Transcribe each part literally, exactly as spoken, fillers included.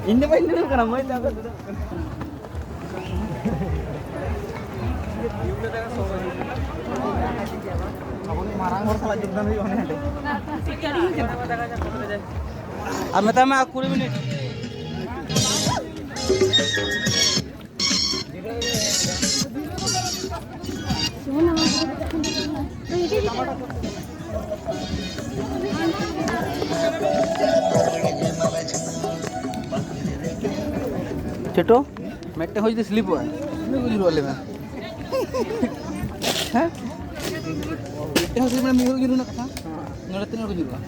ᱤᱧ ᱫᱚ ᱵᱟᱹᱧ ᱫᱩᱲᱩᱵ ᱠᱟᱱᱟ, ᱢᱟᱹᱭ ᱛᱟᱠᱚ ᱫᱩᱲᱩᱵ ᱠᱟᱱᱟ᱾ ᱟᱵᱚ ᱢᱟᱨᱟᱝ ᱦᱚᱲ ᱥᱟᱞᱟᱜ ᱡᱳᱜᱽᱫᱟᱱ ᱦᱩᱭᱩᱜᱼᱟ ᱦᱟᱸᱰᱮ᱾ ᱟᱨ ᱢᱮᱛᱟᱭ ᱢᱮ ᱟᱨ ᱠᱩᱲᱤ ᱢᱤᱱᱤᱴ᱾ ᱪᱮᱴᱳ, ᱢᱤᱫᱴᱮᱱ ᱦᱚᱸ ᱡᱩᱫᱤ ᱥᱞᱤᱯᱚᱜᱼᱟ, ᱛᱤᱱᱟᱹᱜ ᱠᱚ ᱧᱩᱨᱩᱜᱼᱟ ᱞᱟᱹᱭ ᱢᱮ? ᱦᱮᱸ? ᱢᱤᱫᱴᱮᱱ ᱦᱚᱸ ᱥᱞᱤᱯ ᱞᱮᱱᱟ, ᱢᱤᱫ ᱦᱚᱲ ᱧᱩᱨᱩ ᱨᱮᱱᱟᱜ ᱠᱟᱛᱷᱟ᱾ ᱱᱚᱰᱮ ᱛᱤᱱᱟᱹᱜ ᱦᱚᱲ ᱠᱚ ᱧᱩᱨᱩᱜᱼᱟ?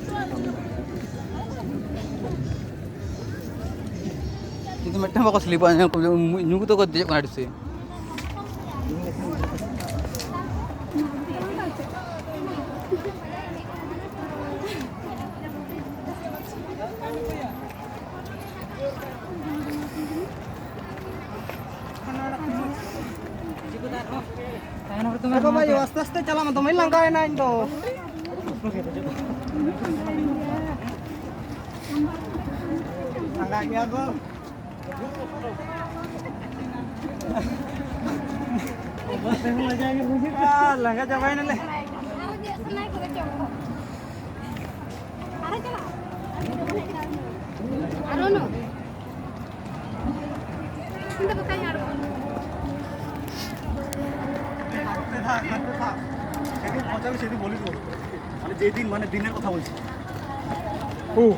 ᱠᱤᱱᱛᱩ ᱢᱤᱫᱴᱟᱝ ᱵᱟᱠᱚ ᱥᱞᱤᱯᱟ, ᱧᱮᱞ ᱠᱚᱢ, ᱧᱩ ᱠᱟᱛᱮ ᱠᱚ ᱫᱮᱡᱚᱜ ᱠᱟᱱᱟ ᱟᱹᱰᱤ ᱥᱮ᱾ ᱮ ᱵᱟᱵᱟ, ᱭᱳ, ᱟᱥᱛᱮ ᱟᱥᱛᱮ ᱪᱟᱞᱟᱜ ᱢᱮ, ᱫᱚᱢᱮᱧ ᱞᱟᱸᱜᱟᱭᱮᱱᱟ ᱤᱧ ᱫᱚ᱾ ᱞᱟᱸᱜᱟ ᱜᱮᱭᱟ ᱠᱚ᱾ ᱟᱨ ᱞᱟᱸᱜᱟ ᱪᱟᱵᱟᱭᱮᱱᱟᱞᱮ᱾ ᱟᱨᱚ ᱱᱚ᱾ ᱤᱧ ᱫᱚ ᱵᱟᱠᱟᱧ ᱟᱬᱜᱚᱱᱟ᱾ সেদিন পৌঁছাবে, সেদিন বলিস বলো। মানে যেদিন, মানে দিনের কথা বলছি। ও।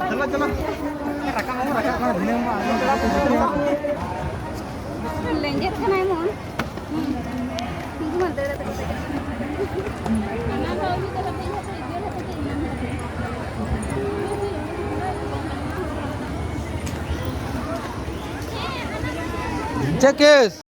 ᱪᱟᱞᱟᱜ, ᱪᱟᱞᱟᱜ᱾ ᱨᱟᱠᱟᱵ ᱦᱚᱸ ᱨᱟᱠᱟᱵ ᱠᱟᱱᱟ, ᱫᱷᱤᱱᱟᱹᱝ ᱢᱟ ᱟᱨᱦᱚᱸ ᱪᱟᱞᱟᱜ ᱛᱮ ᱡᱩᱛᱩᱜᱼᱟ᱾ ᱞᱮᱸᱡᱮᱫ ᱠᱟᱱᱟᱭ ᱢᱚᱱ᱾ ᱩᱱᱠᱩ ᱢᱟ ᱫᱟᱹᱲ ᱠᱟᱛᱮ ᱠᱚ ᱪᱟᱞᱟᱜ ᱠᱟᱱᱟ᱾ ᱪᱮᱫ ᱠᱮᱥ?